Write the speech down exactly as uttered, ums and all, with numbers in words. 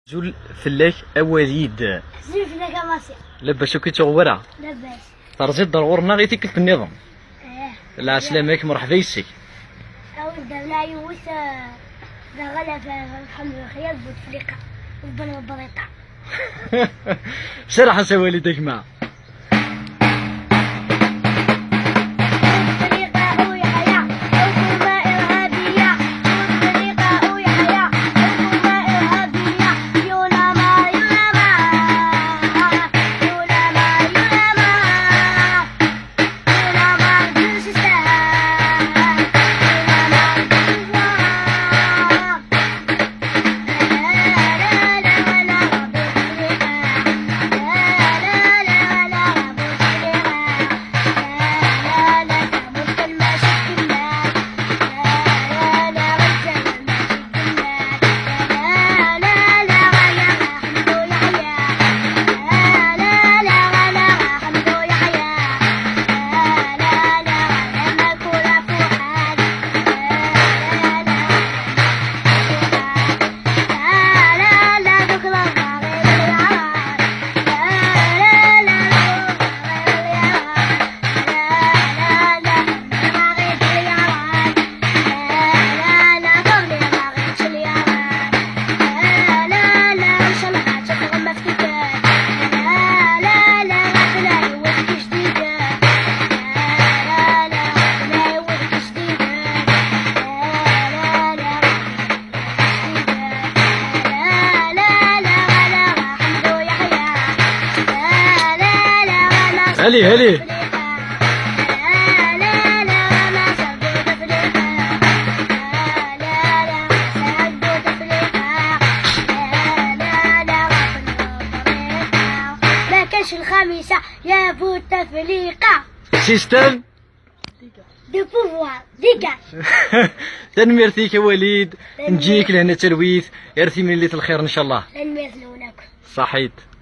Azul fell-ak a Walid. Azul fell-ak a Massi. Labas akk i tuɣwara? Labas. Terziḍ-d ar ɣur-neɣ i tikkelt nniḍen? Eh. Lɛeslama-k, mṛeḥba yes-k. Awi-d abna yiwet, eh, d aɣalaf, eh, Ḥmed Lxyal Butefliqa, d Ben Lbriṭa. Serreḥ-as a Walid a gma. هلي، هلي. ما كانش الخامسة يا بوتفليقة. Système de pouvoir, dégage. Tanemmirt-ik a Walid. Tanemmirt. Nǧi-k lehna d talwit. Ar timlilit lxir ncallah. Tanemmirt-nwen akk. Ṣaḥit.